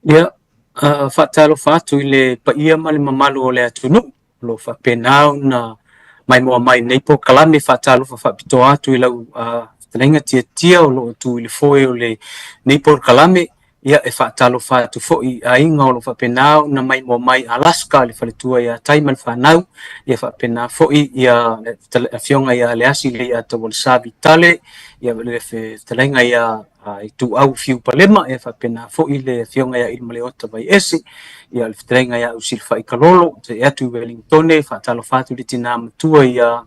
Ia, faatalofa atu i le paia ma le mamalu o le atunuu o lo o faapena ona maimoa mai i lenei polokalame. Faatalofa faapitoa atu i lau fetalaiga Tiatia o lo o tu i le foe o lenei polokalame. Ia, e faatalofa atu foi i aiga o lo o faapena ona maimoa mai i Alaska, le faletua ia Tai ma le fanau. Ia faapena foi ia le afioga ia Leasi Leiataualesa Vitale, ia le fetalaiga ia Ituau Fiu Palema, ia faapena foi le afioga ia Ilimaleota Vaiese, ia le fetalaiga ia Ausilafai Kalolo, see atu i Wellingtone, faatalofa atu i le tina matua ia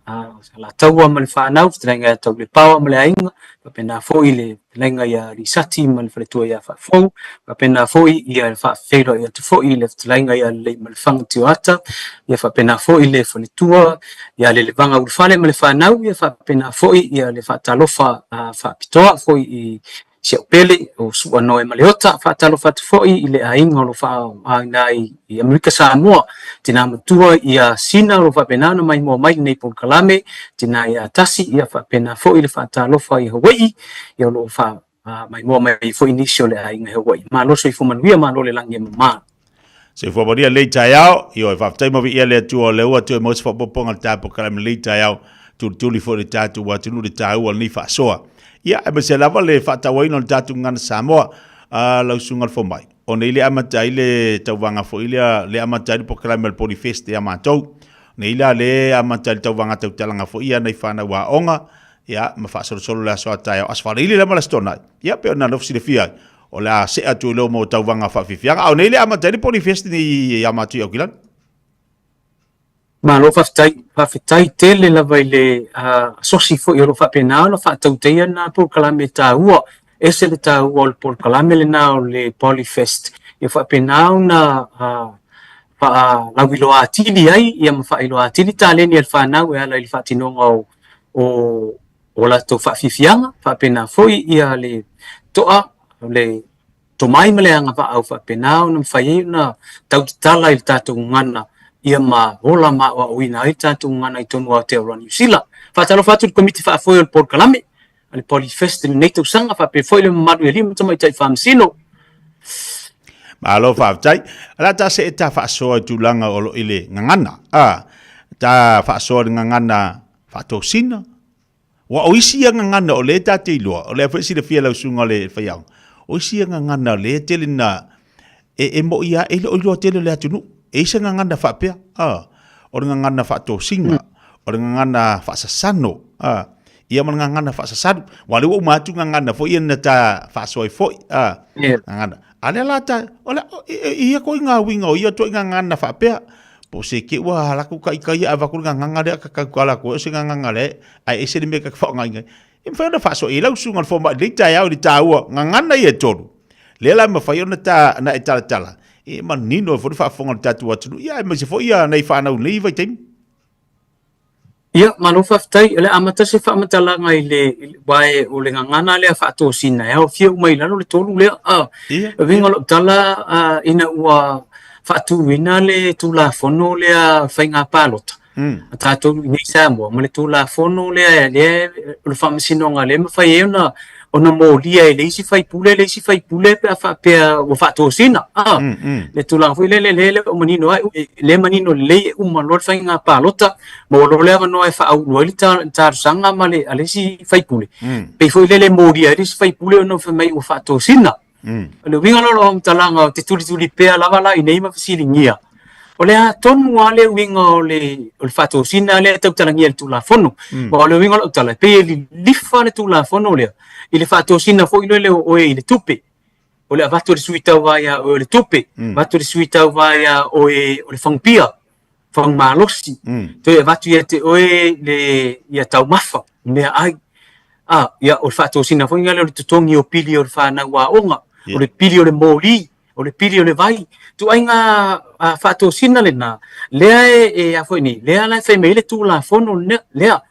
Alataua ma le fanau, fetalaiga ia Taulepaoa ma le aiga, faapena foi le fetalaiga ia Lisati ma le faletua ia Faafou, faapena foi ia faafeiloai atu foi le fetalaiga ia Leleimalefanga Tioata, ia faapena foi le faletua ia Lelevaga Ulufale ma le fanau, ia faapena foi ia le faatalofa faapitoa foi i si au pele o Sua Noe Maleota. Faatalofa atu foi i le aiga o lo o faaaogaina i Amerika Samoa, tina matua ia Sina o lo o faapena ona maimoa mai lenei polokalame, tina ia Tasi, ia faapena foi le faatalofa i Hawaii, ia o lo o faamaimoa mai foi nisi o le aiga i Hawaii. Malo soifua manuia, malo le lagi e mama. Soifua manuia lenei taeao. Ioe, faafetai ma viia le Atua o lea ua toe maua se faaopoopoga o le ta polokalame lenei taeao, tulituli foi le tatou atunuu le taua o lenei faasoa. Ia, aemaise lava le faatauaina o le tatou gagana Samoa, a lau susuga i le fomai. O nei le amata ai le tauvaga foi lea, le amata ai le polokalame o le Polyfest ia matou. Nei la le amata ai le tauvaga tautalaga foi ia nai fanau aoga, ia, ma faasolosolo le aso a taeao, Aso Faraile la ma le Aso Toonai. Ia, pei ona nofo silafia ai, o le a see atu i loma o tauvaga faafiafiaga. A o nei le amata ai le Polyfest nei ia matou i Aukilani. Malo faafetai, faafetai tele lava i le asosi foi o lo o faapena ona faatautaia lena polokalame taua. E ese le taua o le polokalame lena o le Polyfest, ia faapena ona faalauiloa atili ai ia ma faailoa atili taleni a le fanau e ala i le faatinoga o latou faafiafiaga, faapena foi ia le toa o le tomai ma le agavaa ua faapena ona mafai ai ona tautatala i le tatou gagana ia ma ola ma aoaoina ai le tatou gagana i totonu o Aotearoa Niu Sila. Faatalofa atu i le Komiti Faafoe o le Polokalame a le Polyfest i lenei tausaga, faapea foi le mamalu i alii ma tamaitai faamasino. Malo faafetai. O le a ta see ta faasoa i tulaga o lo i le gagana. A, ta faasoa i le gagana faatosina, Ua o isi ia gagana o lea e ta te iloa, o lea foi e silafia e lau susuga le faiaoga, o isi ia gagana o lea e tele na, e, e mo'i a, e le o iloa tele o le atunuu. E i ai se gagana faapea, a, o le gagana faatosina, o le gagana faasasano, a, ia ma le gagana faasasalu. Ua o lea ua uma atu gagana foi ia na ta faasoa ai foi, a, gagana. A lea la ta, o le, e, ia koe ngā uiga o ia toi gagana faapea, Po o se ke ua hala aku ka ika ia avaku le gagana lea ka kaukala atu ai o se gagana lea ae ese le mea ka faaaogaina ai. E mafai ona faasoa i lau susuga i le fomai i lenei taeao i le taua gagana ia e tolu. Lea la e mafai ona ta na e talatala e manino ai foi le faafofoga a le tatou atunuu ia aemaise foi ia nai fanau i lenei vaitaimi. Ia, malo faafetai. O le a amata se faamatalaga i le, aua o le gagana lea faatosina e aofia uma i lalo le tolu lea. A, Ia, o uiga o lau tala, a, ina ua faatuina le Tulafono lea Faiga Palota, a tatou i nei i Samoa, ma le Tulafono lea, lea o le Faamasinoga lea e mafai ai ona ona molia e le isi faipule le isi faipule pe a faapea ua faatosina. A, le tulaga foi lele lea e le o manino ai, lea e manino lelei e uma loa le faiga palota, maua loa le avanoa e faaulu ai le talosaga ma le a le isi faipule. Pei foi lele e molia ai le isi faipule ona fai mai ua faatosina. O le uiga la o lau faamatalaga ou te tulituli pea lava la i nei ma fesiligia, o le a tonu lava le uiga o le o le faatosina lea e tautalagia i le Tulafono. Aua o le uiga o lau tala, e pei e lilifa le Tulafono lea i le faatosina foi lele o oe i le tupe. O le avatu e le sui tauva ia oe o le tupe, avatu e le sui tauva ia oe o le fagupia. fagu malosi, toe avatu ia te oe le ia taumafa, meaai. A, ia, o le faatosina foi lea o le totogi o pili o le fanau aoga, o le pili o le moli, o le pili o le vai. Ituaiga faatosina lena, lea e, e a foi nei, lea la e fai mai ai le Tulafono lea.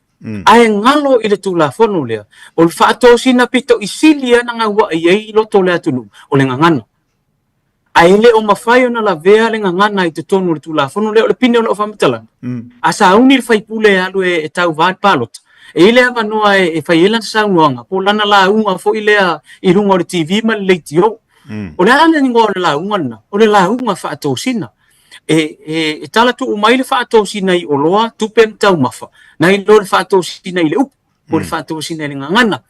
Ae galo i le Tulafono lea, o le faatosina pito i sili lava ona gauai ai loto o le atunuu, o le gagana. Ae le o mafai ona lavea le gagana i totonu o le Tulafono lea, o le pine o lau faamatalaga. A sauni le faipule e alu e tauva i le palota, e i ai le avanoa e fai ai lana saunoaga po o lana lauga foi lea i luga o le TV ma le leitio. O le a le igoa o le lauga lena? O le lauga faatosina. E, e, e tala tuu mai le faatosina i oloa, tupe ma taumafa, nai lo le faatosina i le upu, po o le faatosina i le gagana.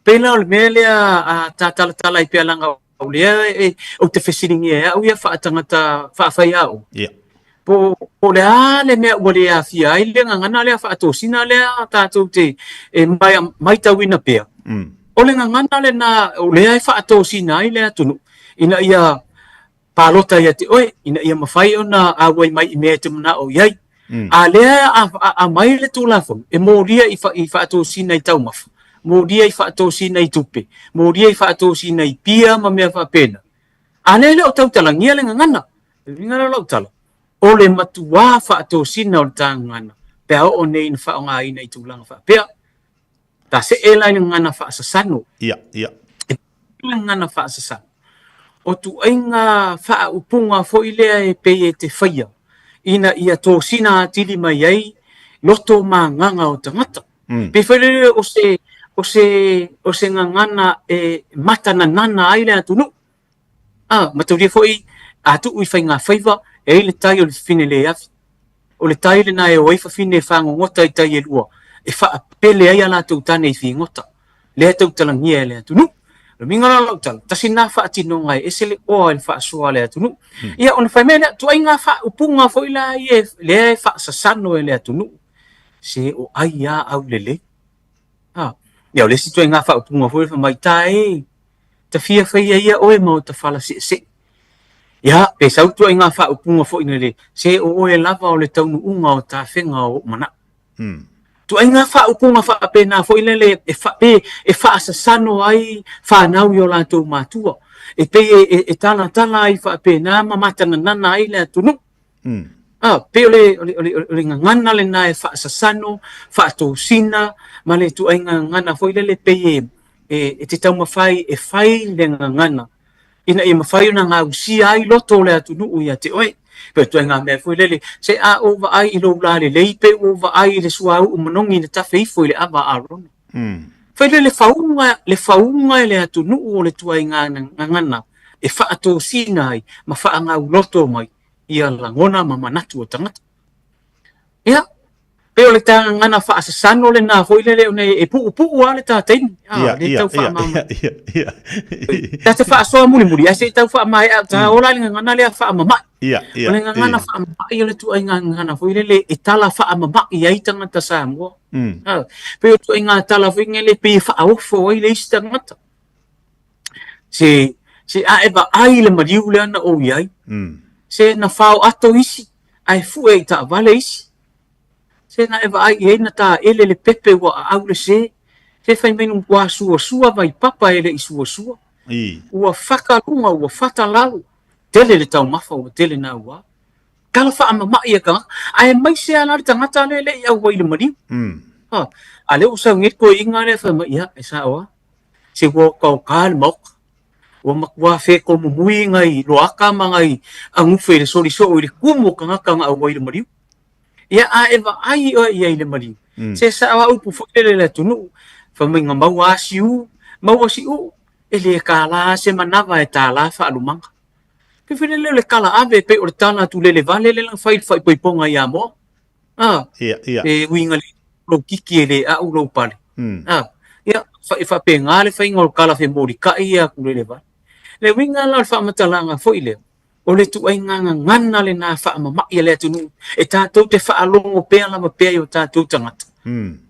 Pei la o le mea lea a ta talatala ai pea leaga o lea e, ou te fesiligia e au ia faatagata faafaiaoga. Ia. Po, po o le a le mea ua le aafia ai le gagana lea faatosina lea tatou te e mai, maitauina pea. O le gagana lena o lea e faatosina ai le atunuu ina ia palota ia te oe, ina ia mafai ona auai mai i mea e te manao i ai. A lea a, a, aumai le Tulafono e molia i, fa, i faatosina i taumafa, molia i faatosina i tupe, molia i faatosina i pia ma mea faapena. A lea e le o tautalagia le gagana. Le uiga lea o lau tala, o le matuā faatosina o le ta gagana pe a oo nei ina faaaogaina i tulaga faapea. Ta see la i le gagana faasasano. Ia, ia. E le gagana faasasano. O tuaiga faaupuga foi lea e pei e te faia ina ia tosina atili mai ai loto ma agaga o tagata. Pei foi lele o se, o se, o se gagana e matananana ai le atunuu. A, mataulia foi a tuu i faigafaiva, e ai le tai o le fafine le afi. O le tai lena e o ai fafine e fagogota i tai e lua, e faapele ai a latou tane i figota. Lea e tautalagia e le atunuu. O le uiga la o lau tala, tasi lena faatinoga e ese le oa i le faasoa a le atunuu. Ia, ona fai mai lea, tuaiga faaupuga foi la ia lea e faasasano e le atunuu, se o ai a aulelei. A, ia o le isi tuaiga faaupuga foi fai mai, ta e, ta fia faia ia oe ma o ta fala seesee. Ia, pe sau tuaiga faaupuga foi nei le, se o oe lava o le taunuuga o tafega o ou manao. Tuaiga faaupuga faapena foi lele e fa, pe e faasasano ai fanau i o latou matua. E pei e, e, e talatala ai faapena ma matananana ai le atunuu. Ah, pei o le, o le, o le, o le gagana lena e faasasano, faatosina, ma le tuaiga gagana foi lele pei e, e, e te taumafai e fai le gagana ina ia mafai ona gausia ai loto o le atunuu ia te oe. Pei o ituaiga mea foi lele, se a ou vaai i lou lalelei pe ua ou vaai i le suauu manogi na tafe ifo i le ava a Arona. Fai lele fauga, le fauga e le atunuu o le tuaiga gagana e faatosina ai ma faagauloto mai ia lagona ma manatu o tagata. Ia, pei o le ta gagana faasasano lena foi lele ona e puupuu lava le ta taimi. Ah, le tau faamama. Ta te faasoa mulimuli, ae se i tau faamaea, ta ola i le gagana lea faamama'i. O le gagana faamama'i o le tuaiga gagana foi lele e tala faamama'i ai tagata Samoa. Ah, pei o tuaiga tala foi lele pei e faaofo ai le isi tagata. Se, se a e vaai i le maliu lea na ou i ai, se na fao ato isi, ae fue i taavale isi. Se na e vaai i ai na taele le pepe ua aau le se, se fai mai ua suasua vaipapa e le i suasua. Ua faka luga ua fata lalo, tele le taumafa ua tele naua. Tala faamama'i e tagata, aemaise lava la le tagata lea e le i auai i le maliu. Ha, a lea ua sau nei le toeaina lea fai mai, ia, e sao lava, se ua okaoka le maota. Ua matua fetomumui nai loaka ma nai agufe i le soli soo i le tumu o tagata na auai i le maliu. Ia, a e vaai oe i ai i le maliu, se sao lava upu foi lele i le atunuu, fai mai na maua lava siu, maua siuu, e le tala se manava e tala faalumaga. Pei foi lele o le tala ave, pei o le tala tulele vale lea na fai i le faaipoipoga i Amoa. A, Ia, ia. e uiga le lou kiki e le a'u lou pale. A, ia, fa, e faapena le faiga o le tala femolitai ia tulele vale. Le uiga la o le faamatalaga foi lea, o le ituaiga gagana lena faamama'i a le atunuu e tatou te faalogo pea lava pea i o tatou tagata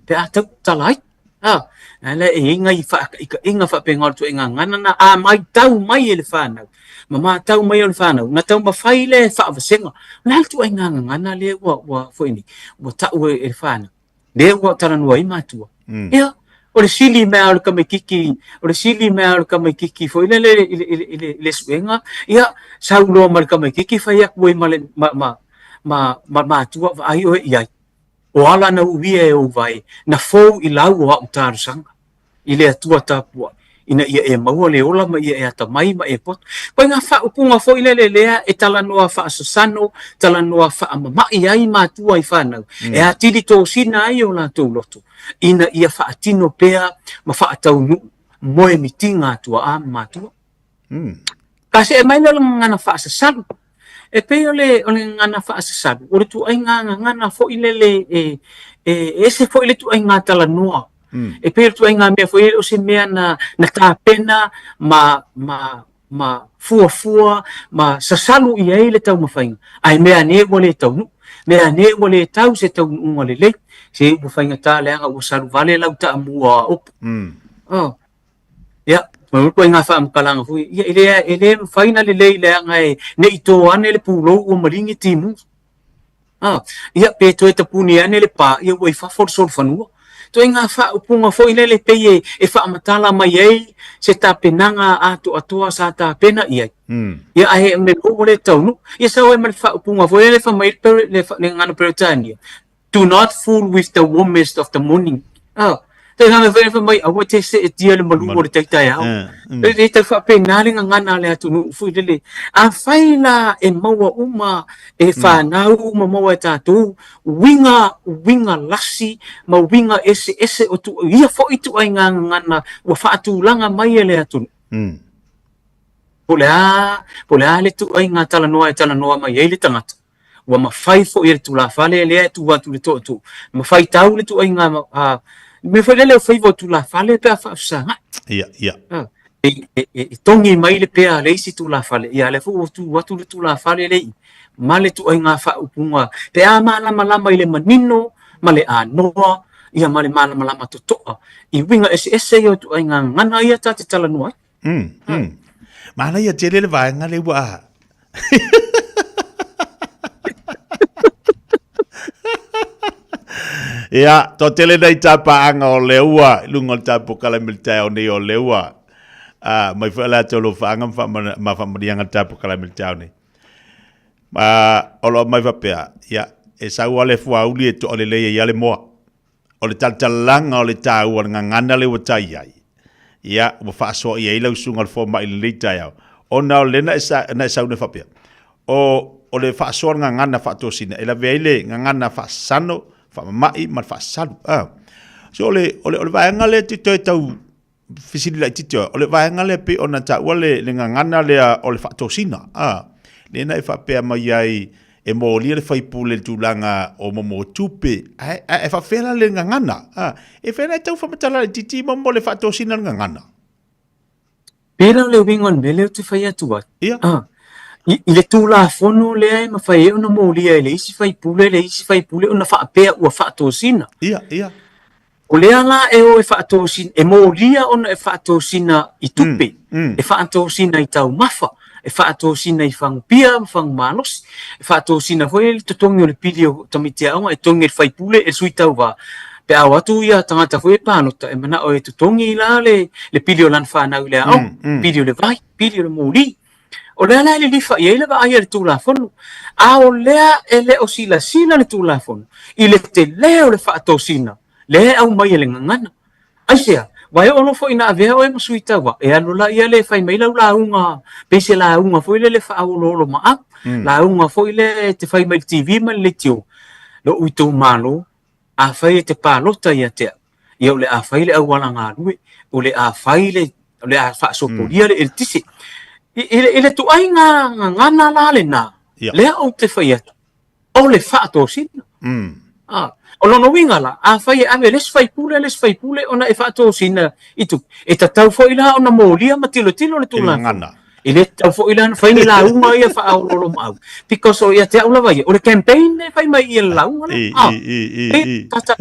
pe a tautala ai. A, a lea e i ai nai faataitaiga faapena o le ituaiga gagana na a matau mai e le fanau ma matau mai e le fanau na taumafai lea e faavasega. O le a le ituaiga gagana lea ua, ua foi nei, ua tau e, e le fanau? Lea ua talanoa ai matua. Ia, o le sili mea o le tamaititi, o le sili mea o le tamaititi foi lele i le, i le, i le, i le suega, ia, sau loa ma le tamaititi fai atu ai ma le, ma, ma, ma, ma matua, vaai oe i ai. O ala na uia e ou vae, na fou i lau o a'u talosaga i le Atua tapua'i, ina ia e maua le ola ma ia e atamai ma e poto. Koe ngā faaupuga foi lele lea e talanoa faasasano, talanoa faamama'i ai matua i whanau, e atili tōsina ai o latou loto, ina ia faatino pea ma faataunuu moemitiga a tua'a ma matua. Ta see mai lea o le gagana faasasalu. E pei o le o le gagana faasasalu, o le ituaiga gagana foi lele e e ese foi le ituaiga talanoa. E pei o le ituaiga mea foi lele o se mea na na tapena ma ma ma fuafua ma sasalu i ai le taumafaiga, ae mea ane ua le taunuu, mea ane ua le tau se taunuuga lelei, se ua faigata leaga ua salu vale lau taamua upu. Oh. Ia, ma le ituaiga faamatalaga foi, ia e le, e le mafai ona lelei leaga e ne i to ane le pulou ua maligi timu. Ah, ia pe toe tapuni ane le pā, ia ua i fafo le solofanua. Ituaiga faaupuga foi lele pei e, e faamatala mai ai se tapenaga atoatoa sa tapena i ai. Ia ae mea ua le taunuu. Ia sau ai ma le faaupuga foi lele fai mai le, le, le gagana Peretania, Do not fool with the warmest of the morning. Oh, te ngana whai whai mai, aua te se e tia le malu o le taitaeao. E le tau whaapena le ngangana le atunuu fui lele. A whai la e maua uma, e whanau uma maua e tātou, winga, winga lasi, ma winga ese ese o tu, ia foi tu ai ngā ngangana, ua whaatulanga mai e le atunuu. Po le a, po le a le tu ai ngā talanoa e talanoa mai ai le tangata. Ua mafai foi e le tulafale lea e tu atu i le tootoo, mafai tau le tuaiga a mea foi lele o faiva o tulafale pe a faafesagai. Ia, ia. A, e, e, e, e togi mai le pea a le isi tulafale, ia lea foi ua tu atu le tulafale le i, ma le tuaiga faaupuga, pe a malamalama i le manino ma le anoa, ia ma le malamalama totoa, i uiga eseese ia o tuaiga gagana ia ta te talanoa ai. Manaia tele le vaega le ua Ia, to tele nei tāpāanga o le ua, i lunga o le tāpokala me le taeao nei o le ua. Ah, mai foi la te olo whaanga ma whamanianga le tāpokala me le taeao nei. Ma, o loa mai whapea, ia, e sau ale fuauli e toa lelei e ia le moa. O le talatalaga o le taua o le gagana lea ua tai ai, ia, ua faasoa i ai lau susuga o le fomai i lenei taeao, ona o lea na e, na e saunoa faapea, o, o le faasoa o le gagana faatosina, e lavea ai le gagana faasano, faamama'i ma le faasalu. Ah. So o le, o le, o le vaega lea te toe tau fesili laitiiti oe, o le vaega lea pei ona taua le, le gagana lea o le faatosina, a, lea na e faapea mai ai e molia le faipule i le tulaga o momo tupe, ae, ae, e faapefea la le gagana, a, e fea la e tau faamatala laitiiti mo, mo le faatosina o le gagana? Pēlā le uiga o le mea lea ou te fai atu ai. Ia. Ah, i, i le Tulafono lea e mafai ai ona molia e le isi faipule le isi faipule ona faapea ua faatosina. Ia, ia. O lea la e o e faatosina, e molia ona e faatosina i tupe, e faatosina i taumafa, e faatosina i fagupia ma fagumalosi, e faatosina foi le totogi o le pili o tamaiti aoga e totogi e le faipule e le sui tauva. Pe a o atu ia tagata foi e palota e manao e totogi la le, le pili o lana fanau i le aoga, pili o le vai, pili o le moli. O lea la e lilifa i ai le vaai a le Tulafono, a o lea e le o silasila le Tulafono i le tele o le faatosina lea e aumai e le gagana. Aisea? Aua e oo loa foi ina avea oe ma sui tauva, e alu laia lea e fai mai lau lauga, pei se lauga foi lele faaoloolomaau, lauga foi lea e te fai mai i le TV ma le leitio, lou itumalo, Afai e te palota ia te au, ia o le a fai le auala galue, o le a fai le, o le a faasopolia le eletise. I, i, le, i le tuaiga gagana la lena, Ia. lea ou te fai atu, o le faatosina. Ah, o lona uiga la, afai e ave le isi faipule le isi faipule ona e faatosina i tupe, e tatau foi la ona molia ma tilotilo le I le Tulafono. gagana. E le tatau foi la ona fai ni lauga ia faaoloolomaau because o ia te au lava ia, o le campaign e fai mai ia le lauga lea. I, Ah, i, i, i, e i. tata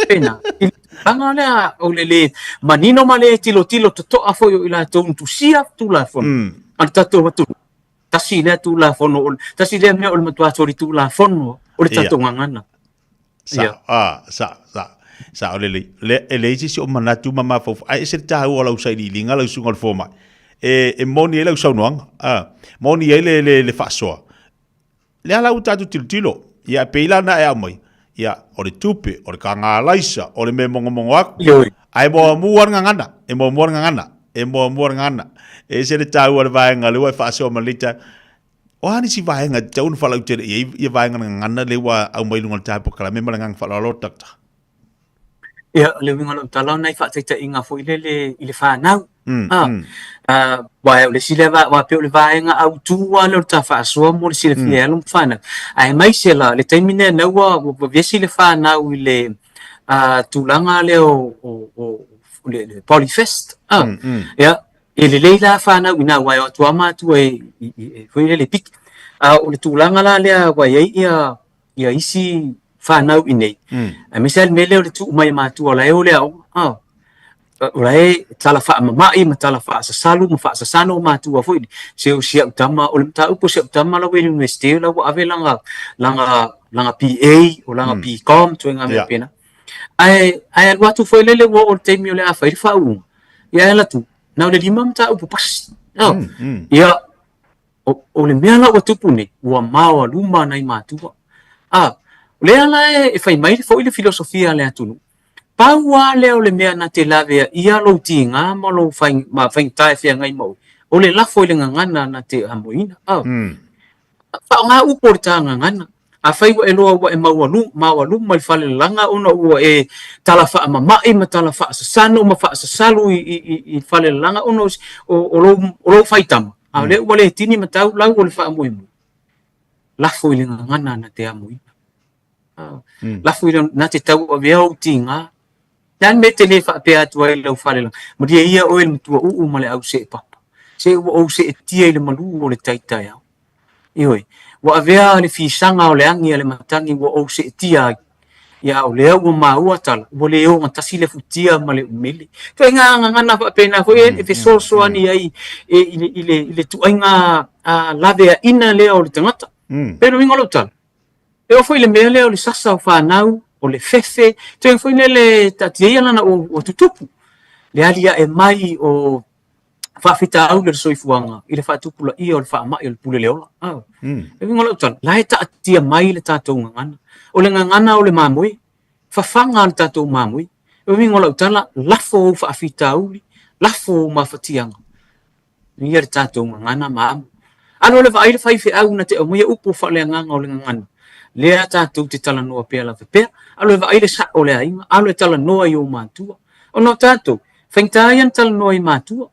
pena. I le tulaga lea o le le manino ma le tilotilo totoa foi o i latou na tusia Tulafono a le tatou atunuu. Tasi lea Tulafono, o le- tasi lea mea o le matua solitulafono o le Ia. tatou gagana. Sa, Ia. ah, sa, sa, sa o lelei. Le, e leai se isi o manatu ma mafaufau. Ae ese le taua o lau sailiiliga, lau susuga o le fomai. E, e moni ai lau saunoaga. Ah, moni ai le, le, le faasoa. Lea la ua tatou tilotilo. Ia, e pei la na e aumai. Ia, o le tupe, o le kāgā laisa, o le mea e mogomogo aku. Ioe. Ae muamua le gagana, e muamua le gagana, e muamua le gagana. E ese le taua o le vaega lea ua e faasoa ma lenei taeao. O a nisi vaega e tatau ona faalautele i ai ia vaega gagana lea ua aumai i luga o le tae polokalame ma le agaga faaaloalo Doctor? Ia, o le uiga o lau tala o nai faataitaiga foi lele i le fanau. Aua o le isi lea aua pei o le vaega autu lava lea o le ta faasoa mo le silafia e alo ma fanau. Aemaise la le taimi lenei na ua vevesi le fanau i le tulaga lea o le Polyfest. Ia, e lelei la fanau i ina aua e o atu lava matua e foi lele e piki. A o le tulaga la lea ua i ai ia isi fanau i inei, aemaise lava le mea lea o le tuu mai e matua o la e o le aoga, o la e tala faamama'i ma tala faasasalu ma faasasano matua foi se o si au tama, o le mataupu o si au tama la ua i le Iunivesite la ua ave lana lana lana BA o lana BCom ituaiga mea faapena. Ae ae alu atu foi lele ua oo i le taimi o le a fai le faauuga, ia ae alu atu na o le 5 mataupu pasi. Ia o le mea la ua tupu nei, ua maoaluma nai matua. A, o lea la e fai mai foi le filosofia a le atunuu, pau lava lea o le mea na te laveaia lou tiga ma lou faigata e feagai ma oe, o le lafo i le gagana na te amoina. A, faaaoga upu o le ta gagana. Afai ua e loa ua e maoaluma i le falelalaga ona ua e tala faamama'i ma tala faasasano ma faasasalu i le falelalaga ona o lou faitama, a o lea ua le tini ma tau lau o le faamoemoe, lafo i le gagana na te amoina. Lafo i le na te tauavea ou tiga. Le a le mea e te le faapea atu ai i lau falelalaga, malie ia oe le matua uu ma le au seepapa, se ua ou seetia i le malu o le tai taeao. Ioe, ua avea le fisaga o le agi a le matagi ua ou seetia ai, ia a o lea ua maua tala, ua le ogatasi le futia ma le umele. Ituaiga gagana faapena foi e fesoasoani ai i le ituaiga laveaiina lea o le tagata. Pei o le uiga o lau tala, e oo foi i le mea lea o le sasa o fanau, o le fefe, ituaiga foi lele taatia ia lana ua tutupu, le aliae mai o faafitauli o le soifuaga i le faatupulaia o le faamai o le pule le ola. E uiga o lau tala, la e taatia mai le tatou gagana. O le gagana o le mamoe, fafaga le tatou mamoe. E uiga o lau tala, lafo ou faafitauli, lafo ou mafatiaga. Ia le tatou gagana ma amo. Alo le vaai le faifeau na te aumaia upu faaleagaga o le gagana. Lea tatou te talanoa pea lava pea. Alo e vaai le sao o le aiga, alo e talanoa i ou matua. Ona o tatou, Faigata ia ona talanoa i matua.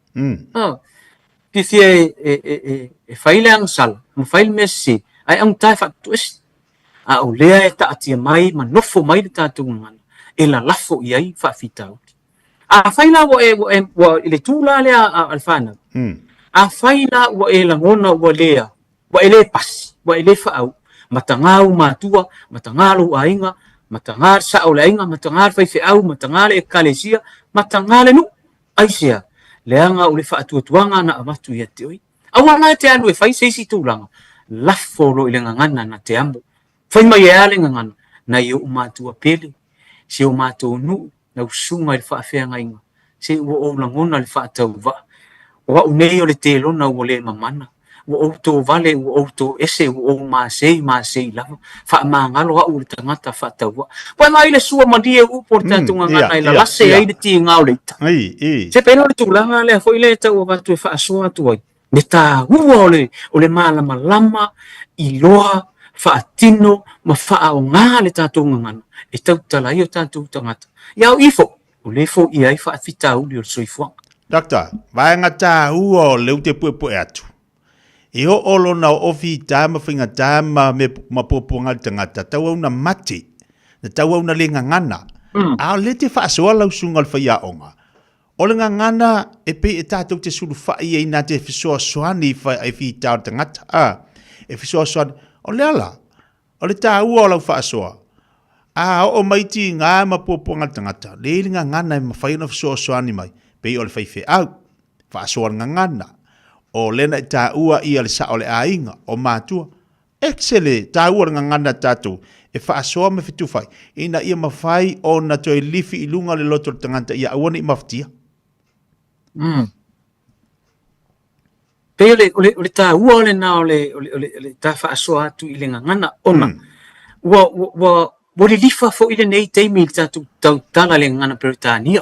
Fiafia e fai le agasala ma fai le mea sese, ae augata e faatutuese. A o lea e taatia mai ma nofo mai le tatou gagana e lalafo i ai faafitauli. Afai la ua e, ua e, ua, i le tū la lea a le fanau, afai la ua e lagona ua lea, Ua e le pasi, ua e le faauu, matagā ou matua, matagā lou aiga, matagā le sao o le aiga, matagā le faifeau, matagā le ekalesia, matagā le nuu. Aisea? Leaga o le faatuatuaga na avatu ia te oe. Aua la e te alu e fai se isi tulaga, lafo loa i le gagana na te amo. Fai mai e a le gagana? Nai ou matua pele, si o matou nuu, lau susuga i le faafeagaiga, se ua ou lagona le faatauvaa. O au nei o le telona ua le mamana, ua ou tovale, ua ou toese, ua ou masei, masei lava, faamagalo au o le tagata faatauvaa. Ua e vaai le sua malie o upu o le tatou gagana e lalase ai le tiga o le ita. Se pei o le tulaga lea foi lea e tau avatu e faasoa atu ai. Le taua o le, o le malamalama, iloa, faatino ma faaaoga le tatou gagana e tautala ai o tatou tagata. Ia o i foi, o lea e foia ai faafitauli o le soifuaga. Doctor, vaega taua o lea ou te puepue atu. E oo lona oofi ta ma faigata ma me ma puapuaga le tagata, tauau na mate, na tauau na le gagana. A o lea te faasoa lau susuga o le faiaoga, O le gagana e pei e tatou te sulufai ai nā te fesoasoani i fita o le tagata, a, e fesoasoani. O le ala, o le taua o lau faasoa, a oo mai tiga ma puapuaga le tagata, le i le gagana e mafai ona fesoasoani mai, pei o le faifeau, faasoa le gagana, o lea na i taua ia le sao o le aiga, o matua, Ese le taua o le gagana a tatou e faasoa ma fetufaai ina ia mafai ona toe lifi i luga le loto o le tagata ia aua ne i mafatia. Pei o le, o le, o le taua lena o le, o le, o le, o le ta faasoa atu i le gagana ona ua, ua, ua, ua lilifa foi lenei taimi i le tatou tautala i le gagana Peretania.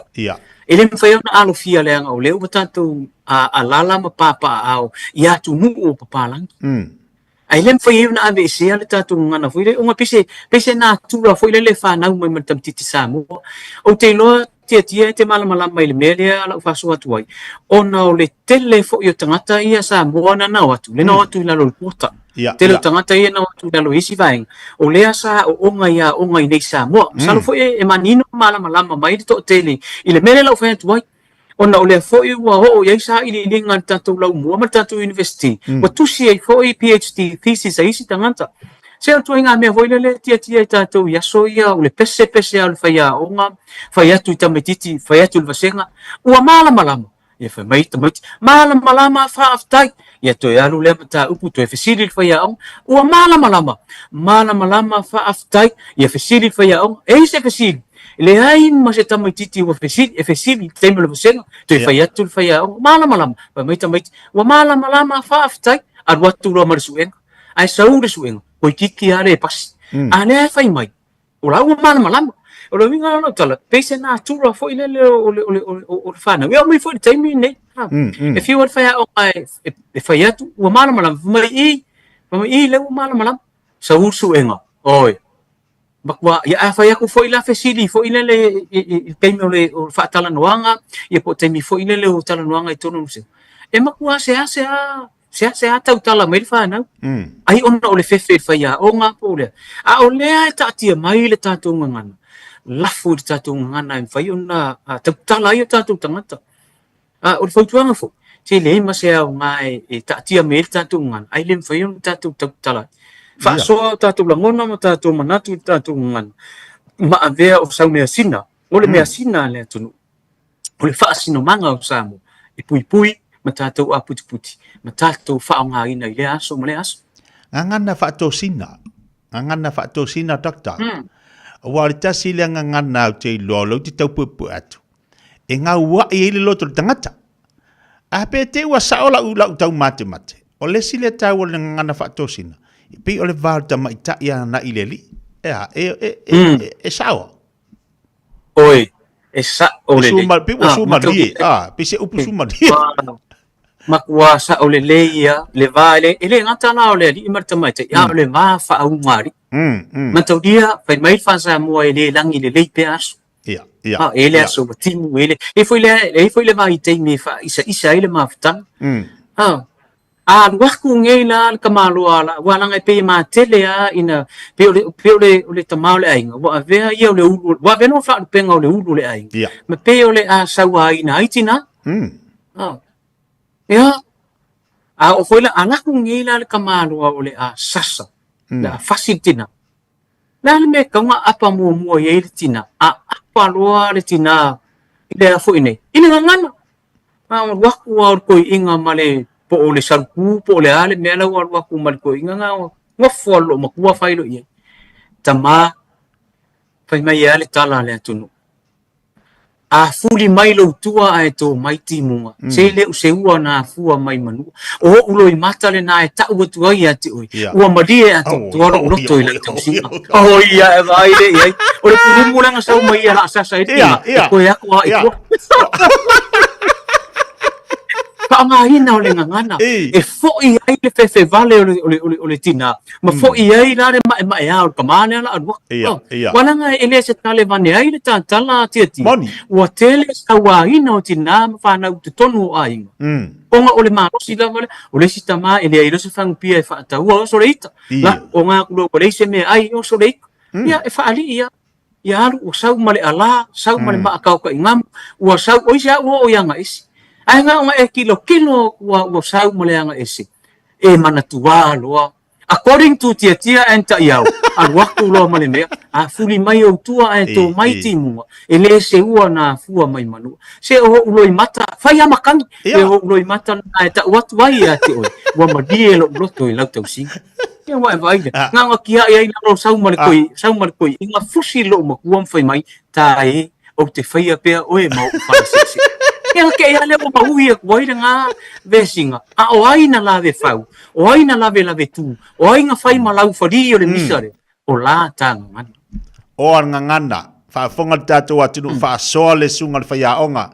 E le mafai ona alofia leaga o lea ua tatou alaala ma papaaao i atunuu o papalagi. Ae le mafai ai ona aveesea le tatou gagana foi lea, ona pei se, pei se natura foi lele e fanau mai ma le tamaitiiti Samoa. Ou te iloa Tiatia e te malamalama i le mea lea lau faasoa atu ai, ona o le tele foi o tagata ia Samoa na nao atu, le nao atu i lalo o le quota. Tele o tagata ia nao atu i lalo i isi vaega, o lea sa aooga i aoga i nei Samoa. Masalo foi e manino ma malamalama mai le toatele i le mea lea lau fai atu ai. Ona o lea foi ua oo i ai sailiiliga a le tatou laumua ma le tatou University, ua tusi ai foi PhD thesis a isi tagata. Se o le ituaiga mea foi lele e tiatia i tatou i aso ia, o le pese pese lava o le faiaoga, fai atu i tamaitiiti, fai atu i le vasega, ua malamalama. Ia fai mai tamaiti, malamalama faafetai. Ia toe alu lea mataupu, toe fesili le faiaoga, ua malamalama, malamalama faafetai. Ia fesili le faiaoga, e i ai se fesili? Leai ma se tamaitiiti ua fesili, e fesili i le taimi o le vasega, toe fai atu le faiaoga, malamalama. Fai mai tamaiti, ua malamalama faafetai. Alu atu loa ma le suega, ae sau le suega, toeitiiti lava le pasi. A lea e fai mai, O la ua malamalama. O le uiga o lau tala, pei se natura foi lele o le, o le, o le, o le fanau. E oo mai foi i le taimi lenei. E fiu ai le faiaoga e fai atu, ua malamalama. Fai mai i, fai mai i, lea ua malamalama. Sau le suega, oi. Matua, ia a fai atu foi la fesili foi lele i le taimi o le faatalanoaga, ia po o taimi foi lele o talanoaga i totonu o le E matua seasea seasea tautala mai le fanau. Ai ona o le fefe i le faiaoga po o le a. A o lea e taatia mai le tatou gagana, lafo i le tatou gagana e mafai ona tautala ai o tatou tagata. A o le fautuaga foi, se leai ma se aoga e taatia mai ai le tatou gagana, ae le mafai ona tatou tautala ai. Faasoa o tatou lagona ma tatou manatu i le tatou gagana, ma avea o sau measina, o le measina a le atunuu. O le faasinomaga o Samoa e puipui ma tatou aputiputi ma tatou faaaogaina i lea aso ma lea aso. Gagana faatosina, gagana faatosina doctor. Aua o le tasi lea gagana ou te iloa o lea ou te tau puepue atu, e gauai ai le loto o le tagata. A pe te i ua sao lau, lau taumatemate, o le isi lea taua o le gagana faatosina, e pei o le va o le tamaitai agai i le alii. E a, e, e, e, e, e sao. Oi, e sa'o lelei. Pei ua sumalie, a, pei se upu sumalie. Matua sa'o lelei ia le va, e le gata la o le alii ma le tamaitai, a o le va faauuga-alii. Mataulia, fai mai le faa-Samoa e le lagi lelei pea aso. Ia, ia. A, e le aso ua timu, e le, e foi le, e foi le vaitaimi e faaisaisa ai le mafutaga. A, A alu aku nei la le tamaloa la, ua laga e pei e matele a ina, pei o le, pei o le, o le tama o le aiga, ua avea ia o le ulu, ua avea no faalupega o le ulu o le aiga. Ia. Ma pei o le a sauaina ai tina. A, ia, a o foi la, a laku nei la le tamaloa o le a sasa, le a fasi le tina. Le a le mea e tatau ona aapa muamua i ai le tina? A aapa loa le tina i le a foi nei? I le gagana. A alu atu lava o le toeaina ma le, po o le saluku po o le a le mea la ua alu atu ma le toeaina na, nofo lava le loomatua fai loa i ai. Tama, fai mai e a le tala a le atunuu. A fuli mai lou tua ae to mai timuga, se le o se ua na afua mai manua. O ou loimata lena e tau atu ai ia te oe, ua malie atoatoa lou loto i lau tausiga. O ia e vaai lea i ai. O le pulumu lea na sau mai ia laasasa ai le tina, e toe aku lava i tua. Faaaogaina o le gagana e foi ai le fefevale o le tina ma foi ai la le maemaea o le tama lea la alu atu. Ua leaga e le se talevane ai le tatala a Tiatia. Ua tele sauaina o tina ma fanau i totonu o aiga. Ona o le malosi lava lea. O le isi tama e leai loa se fagupia e faataua, oso le ita. La, o ngā kulo ua leai se mea ai, oso le ita. Ia, e faalii ia. Ia alu, ua sau ma le alā, sau ma le maakaokaʻigamu, ua sau, o isi lava ua oo i agaese. Ae na ona e tilotilo ua, ua sau ma le agaese, e manatuā loa. According to Tiatia and Taʻiau, alu atu loa ma le mea, a fuli mai ou tua ae tō mai timuga, e le seua na afua mai manua. Se o ou loimata, fai a makani, e o ou loimata na e tau atu ai ia te oe, ua malie lou loto i lau tausiga. Ia ua e vaai lea. Na ona kiaʻi ai lalo sau ma le koi, sau ma le koiʻiga, fusi lou makua ma fai mai, Ta e, ou te faia pea oe ma oʻu falaseese. Ia na kei a lea ua maui atu ai lena vesiga, a o ai na lave fau, o ai na lavelave tu, o ai na fai ma lau falī o le misa lea, o la ta gagana. O a gagana, faafofoga le tatou atunuu, faasoa le susuga o le faiaoga,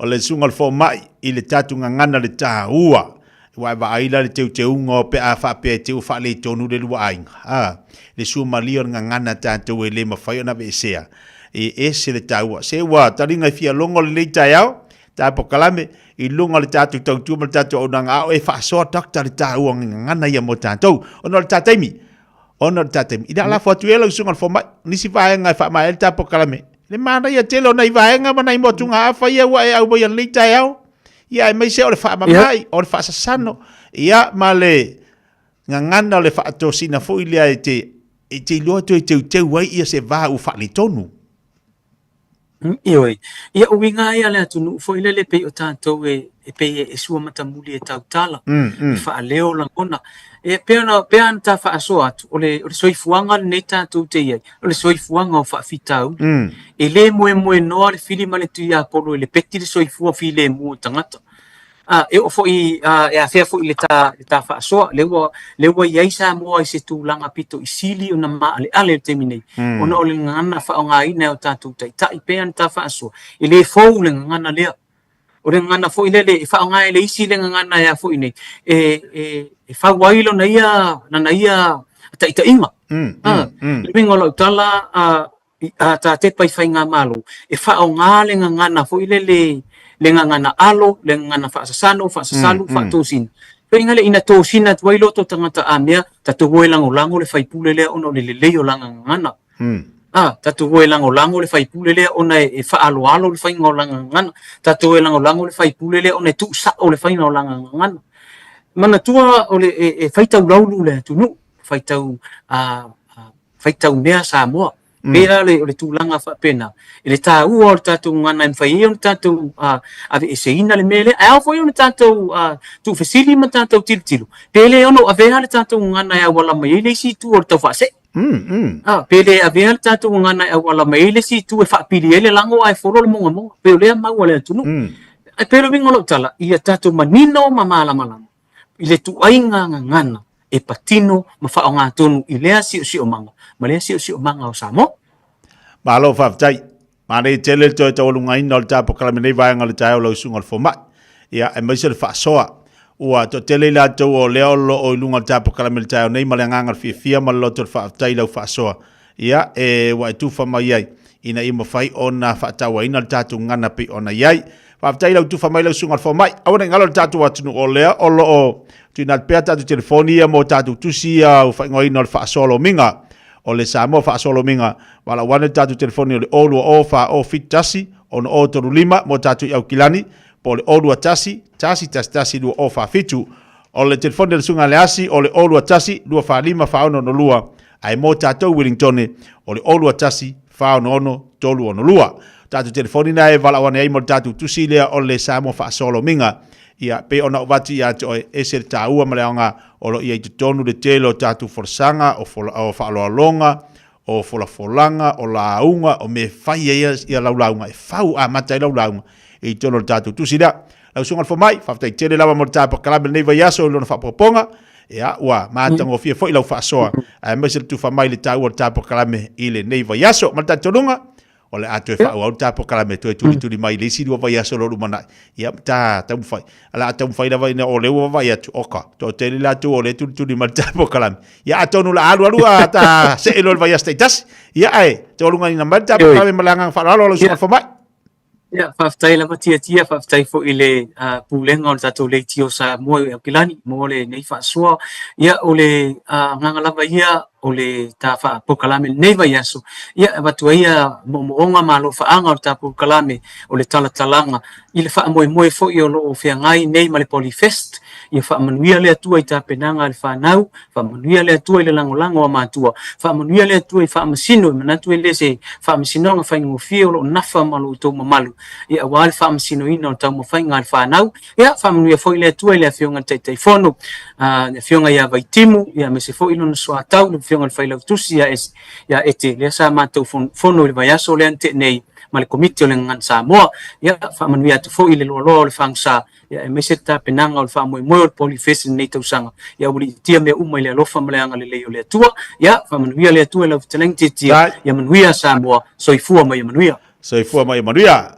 o le susuga o le fomai i le tatou gagana le taua. Ua e vaai la le teuteuga o pe a faapea e te ua faaletonu le lua aiga. A, le suamalie o le gagana tatou e le mafai ona aveesea. E ese le taua. Se ua taliga e fia logo lenei taeao, ta pokalame, i luga o le tatou tautua ma le tatou auaunaga, a o e faasoa doctor le taua o gagana ia mo tatou. Ona o le ta taimi, ona o le ta taimi. I le a lafo atu ia lau susuga i le fomai, nisi vaega e faamaea ai le ta pokalame. Le manaia tele o nai vaega ma nai motugaafa ia ua e aumaia i lenei taeao, ia aemaise o le faamamai, o le faasasano, ia ma le gagana o le faatosina foi lea e te, e te iloa toe teuteu ai ia se va ua faaletonu. Ioe. Ia, o uiga lava ia a le atunuu foi lele pei o tatou e, e pei e sua matamuli e tautala, e faaleo lagona. E pei ona, pei ona ta faasoa atu, o le, o le soifuaga lenei tatou te i ai, o le soifuaga o faafitauli. E le moemoenoa le fili ma le tiapolo i le peti le soifua filemu o tagata. A, e oo foi, a, e afea foi i le ta, le ta faasoa, lea ua, lea ua i ai Samoa i se tulaga pito i sili ona maaleale i le taimi nei, ona o le gagana faaaogaina e o tatou taitai pei ona ta faasoa, e le fou le gagana lea. O le gagana foi lele e faaaoga e le isi le gagana e a foi nei, e, e, e fau ai lona ia, lana ia taitaiga. A, le uiga o lau tala, a, a ta tepa i faigamalo, e faaaoga le gagana foi lele, le gagana alo, le gagana faasasano, faasasalu, faatosina. Faiga lea ina tosina atu ai loto tagata a mea, tatou o e lagolago le faipule lea ona o le lelei o lana gagana. A, tatou o e lagolago le faipule lea ona e faaaloalo le faiga o lana gagana. Tatou o e lagolago le faipule lea ona e tuusao le faiga o lana gagana. Manatua o le, e faitau laulu le atunuu, faitau a, faitau mea Samoa. Pei la o le tulaga faapena, i le taua o le tatou gagana e mafai ai ona tatou aveeseina le mea lea, ae ao foi ona tatou tuufesili ma tatou tilotilo, pe le ono avea le tatou gagana e auala mai ai le isi itu o le taufaasee. Pe le avea le tatou gagana e auala mai ai le isi itu e faapili ai le lago ae folo le mogamoga, pei o lea mau a le atunuu. Ae pei o le uiga o lau tala, ia tatou manino ma malamalama i le tuaiga gagana e patino ma faaaogatonu i lea siosiomaga ma lea siosiomaga o Samoa. Malo faafetai. Manaia tele le toe taualugaina o le tapokalame nei vaega o le taeao lau susuga i le fomai. Ia, aemaise o le faasoa. Ua toatele i latou o lea o lo o i luga o le tapokalame i le taeao nei ma le agaga o le fiafia ma le loto o le faafetai i lau faasoa. Ia, e, ua e tufa mai ai, ina ia mafai ona faatauaina le tatou gagana pei ona i ai. Faafetai i lau tufa mai lau susuga i le fomai. Aua ne i galo le tatou atunuu o lea o lo o tuuina atu pea tatou telefoni ia mo tatou tusi ia ua faaigoaina o le faasoa lomiga. O le Samoa faasoa lomiga. Valaau ane le tatou telefoni o le 020 4071 6035 mo tatou i Aukilani po o le 021 111 2047. O le telefoni a le Susuga Leasi o le 021 245 4662 ae mo tatou i Wellingtone o le 021 466 362. Tatou telefoni na e valaau ane ai mo le tatou tusi lea o le Samoa Faasoa Lomiga. Ia, pei ona ou avatu ia te oe, ese le taua ma le aoga o lo o i ai i totonu le tele o tatou folasaga, o, fola, o faaaloaloga, o folafolaga, o lauga, o mea e fai ai ia lau lauga, e fau amata ai lau lauga i totonu o le tatou tusi lea. Lau Susuga i le Fomai, faafetai tele lava mo le tapakalabe i lenei vaiaso i lona faaopoopoga. Ia, ua matagofie foi lau faasoa, aemaise le tufa mai le taua o le tapokalame i lenei vaiaso. Ma le talitonuga, o le a toe faaauau le tapokalame toe tulituli mai i le isi lua vaiaso o lo o lumanai. Ia, ta taumafai. O le a taumafai lava ina o lea ua vaavaai atu, oka, toatele latou o lea e tulituli mai le tapokalame. Ia, atonu o le a alualu a ta see loa i le vaiaso taitasi. Ia, ae taualugaina mai le tapokalame ma le agaga faaaloalo lau Susuga i le Fomai. Ia, faafetai lava Tiatia, faafetai foi i le Pulega o le tatou Leitio Samoa i Aukilani mo lenei faasoa. Ia, o le agaga lava ia o le ta polokalame i lenei vaiaso, ia, e avatu ai moomooga ma alofaaga o le ta polokalame o le talatalaga i le faamoemoe foi o lo o feagai nei ma le Polyfest. Ia faamanuia le Atua i tapenaga a le fanau, Faamanuia le Atua i le lagolago a matua. Faamanuia le Atua i faamasino, e manatu e le se faamasinoga faigofie o lo o nafa ma lo outou mamalu, ia aua le faamasinoina o le taumafaiga a le fanau. Ia, faamanuia foi le Atua i le Afioga i le Taitaifono, le Afioga ia Vaitimu, ia aemaise foi lona soatau, le Afioga i le Failautusi ia ia Ete, lea sa matou fono i le vaiaso lea na tea nei ma le Komiti o le Gagana Samoa. Ia, faamanuia atu foi i le loaloa o le fagasa Ia, aemaise le tapenaga o le faamoemoe o le Polyfest i lenei tausaga. Ia aualiitia mea uma i le alofa ma le agalelei o le Atua. Ia, faamanuia le Atua i lau fetalaiga Tiatia. Ia manuia Samoa. Soifua ma ia manuia. Soifua ma ia manuia.